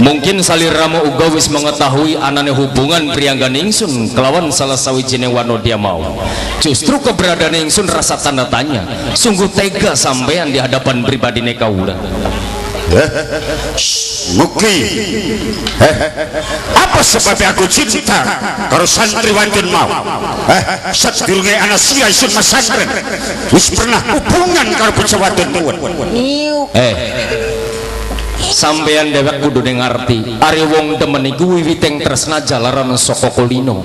Mungkin saliramu uga wis mengetahui anane hubungan priyanggan ingsun kelawan salah sawijine wanodya mau. Justru keberadaan ingsun rasa tanda tanya. Sungguh tega sampean di hadapan pribadine kawula. Muki, apa sebabnya aku cinta karo santri wadon mau? Sadurunge ana sira isun masantren wis pernah hubungan karo bocah wadon kuwi. Sampean dewek kudu ngerti, ari wong demen iku wiwiting tresna jalaran saka kulino.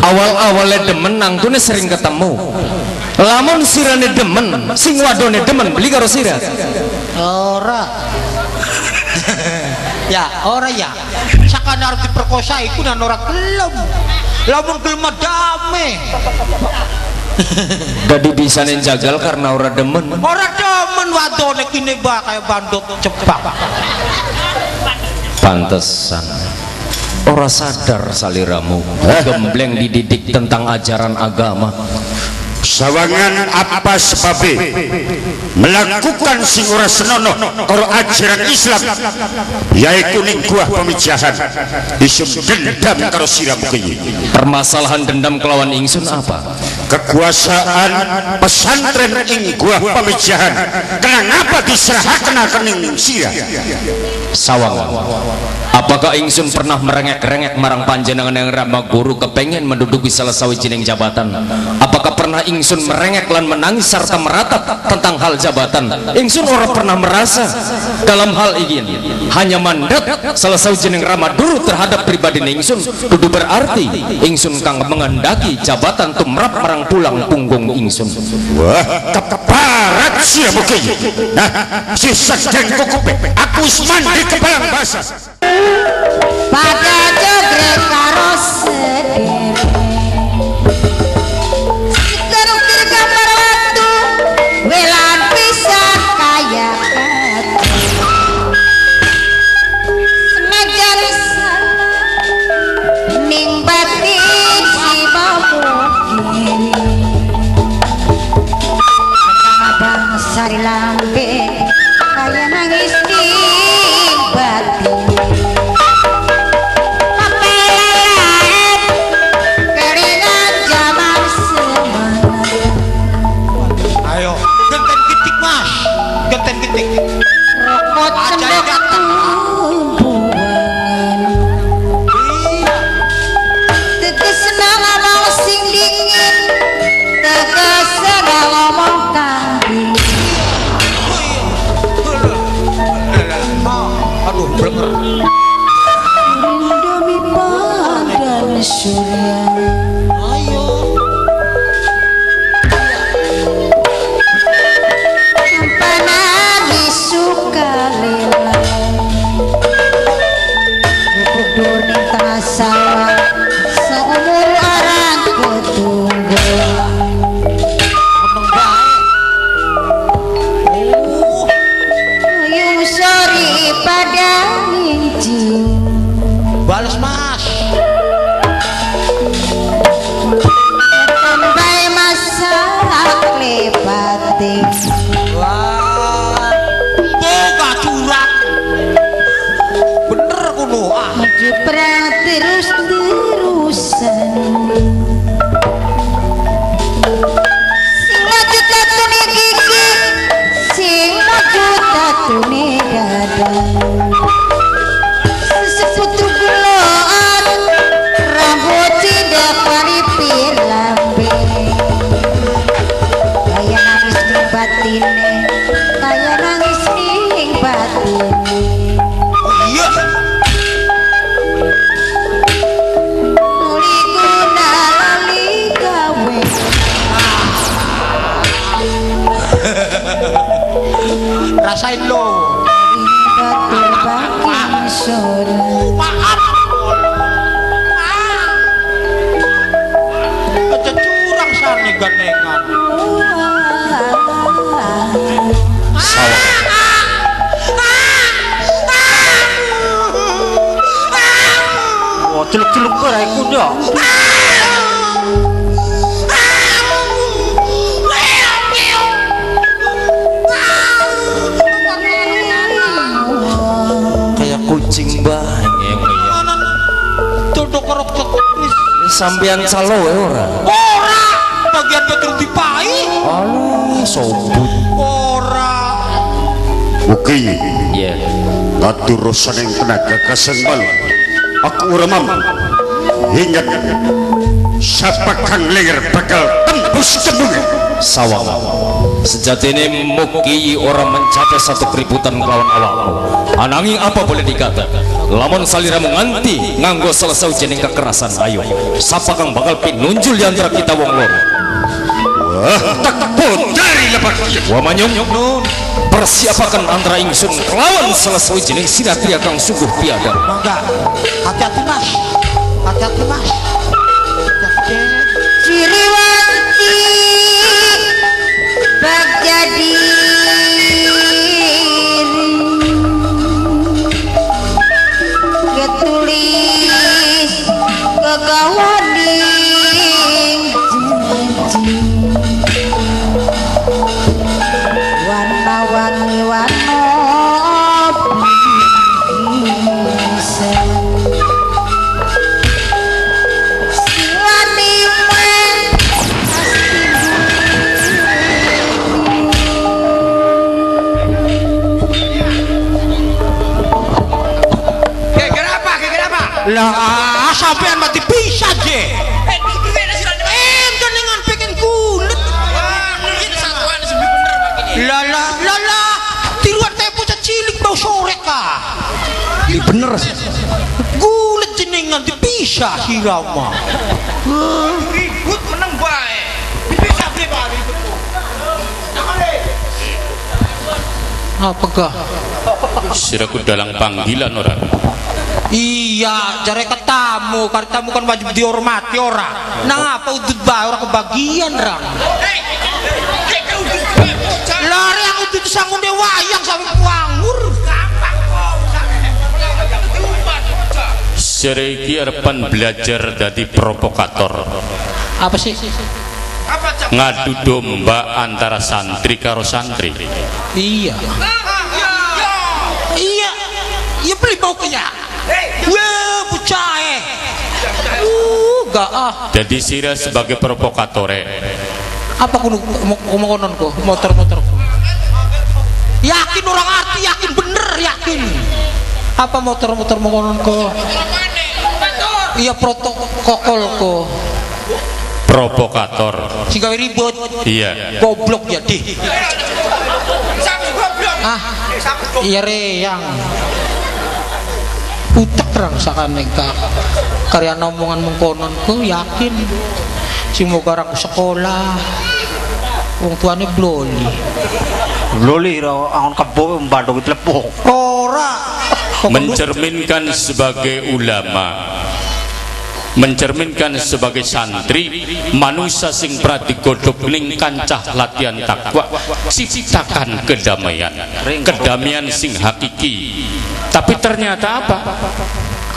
Awal-awale demen nangtune sering ketemu. Lamun sirane demen, sing wadone demen beli karo sira. Ora. Ya, ora ya. Sakana arep diperkosa iku nan ora gelem. Lamun gelem dame. Dadi bisa jagal karena ora demen. Ora demen wadone kene ba kaya bandot cepak. Pantesan ora sadar saliramu gembleng dididik tentang ajaran agama. Sawangan apa sebabnya melakukan sing ora senonoh karo ajaran Islam, yaiku ning Gua Pamijahan isun dendam karo sira Muki. Permasalahan dendam kelawan ingsun apa? Kekuasaan pesantren ing Gua Pamijahan kenapa diserahkan ning sira? Sawangan, apakah ingsun pernah merengek-rengek marang panjenengan yang rama guru kepengen menduduki salah sawijining jabatan? Apakah pernah ingsun merengek lan menangis serta meratap tentang hal jabatan? Ingsun ora pernah merasa dalam hal ini. Hanya mandat salah sawijining rama guru terhadap pribadi ingsun kudu berarti ingsun kang mengendaki jabatan tumrap marang tulang punggung ingsun. Wah, keparat sira Muki. Nah, si sedeng kukupe aku wis mandi kepalang basah. Pada jogrek karo sederek terukir gambar waktu welan pisan kaya katu senajan salah ning batin si mamukiri abang sari lambe kaya nangis ning batin. Ayo, genten kitik mas, genten kitik. Rokok cendok tumbuhan tegesna ngomong sing dingin, tegesna ngomong kang dingin. Aduh, blenger. Demi padan surya. Ayo. Sukalela kudur ning tengah sawah seumur orang ketunggu. Meneng bae. Oh, Yung sori pada ngincing bales mas. Tambah masak lepati. Wah, boga curang. Bener kuno ah. Maju perang terus-terusan. Sing maju tatune gigi, sing maju tatune dada. Seseputu gulaan, rambut tidak paripir lambe. Kaya nangis ning batine, kaya nangis ning batine. Iya. Nuli guna lali gawe. Rasain lo. Batur bakin sore. Maaf. Aja curang sani gandengan. Wah, celuk-celuk ora iku ya. Kayak kucing. Sing bae ya ngono ya. Anan dodok kerok wis. Sampean calo wae ora? Ora, bagian betul dipai. Alah, sobut. Ora. Oke. Iya. Katurusan ing tenaga kasengmal. Aku ora mampu. Ingat, sapa kang lenger bakal tembus tembungan. Sawang. Sejatine mugi ora mencapai satu keributan kelawan awakmu. Ananging apa boleh dikata? Lamun saliramu nganti nganggo selesai jeneng kekerasan, ayo. Sapa kang bakal pinunjul di antara kita wong loro? Wah, tak dari lepak. Wa manyung persiapakan antara ingsun kelawan selesai jeneng siratria kang sungguh piada. Mangga. Hati-hati Mas. Hati-hati Mas. Hati-hati. Siriwanti bagja diri ketulis kegawaning janji warna-warni warna bisa silani Lah, sampean mati bisa je. Jenengan pengen gulet. Lah lah lah lah, tiruan kayak bocah cilik bau sore kah? Ini bener sih. Gulet jenengan bisa sirama. Ribut meneng bae. Bisa beli Pak ribut. Apa kah? Siraku dalang panggilan ora? Iya, jare ketamu, karena tamu kan wajib dihormati ora. Nang apa udut bae ora kebagian rang. Lari aku udut sangune wayang sampe wangur. Sira iki arepan belajar dadi provokator. Apa sih? Ngadu domba antara santri karo santri. Iya. Iya. Iya beli bau kenya. Wah, bocah. Gak ah. Jadi sira sebagai provokatore. Apa kudu ngomong ko motor-motor. Yakin orang arti, yakin bener, yakin. Apa motor-motor mengonon ko? Iya protokol ko. Provokator. Sing gawe ribut. Iya. Goblok ya dih. Ah. Iya reyang. Utek rang sakane kak. Karya omongan mengkonon ku yakin. Sing moga ra sekolah. Wong tuane bloli. Bloli ra angon kebo mbandung tlepung. Ora. Mencerminkan sebagai ulama, mencerminkan sebagai santri, manusia sing pradigodhog ning kancah latihan takwa, ciptakan kedamaian, kedamaian sing hakiki. Tapi ternyata apa?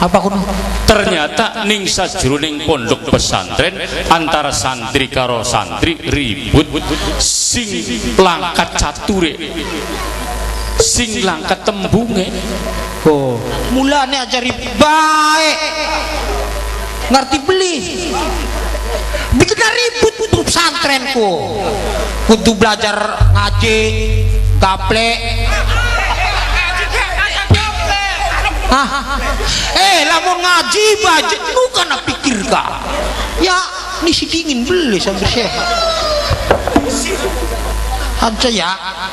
Apa kuno? Ternyata ning sajroning pondok pesantren antara santri karo santri ribut, sing langkat cature, sing langkat tembunge. Oh, mulane ajari baik. Ngerti beli. Bikin ribut tuh pesantrenku. Kudu belajar ngaji, gaplek. Lamun ngaji bajet bukan pikir kah? Ya, nisi dingin beli sampai sehat. Aja ya.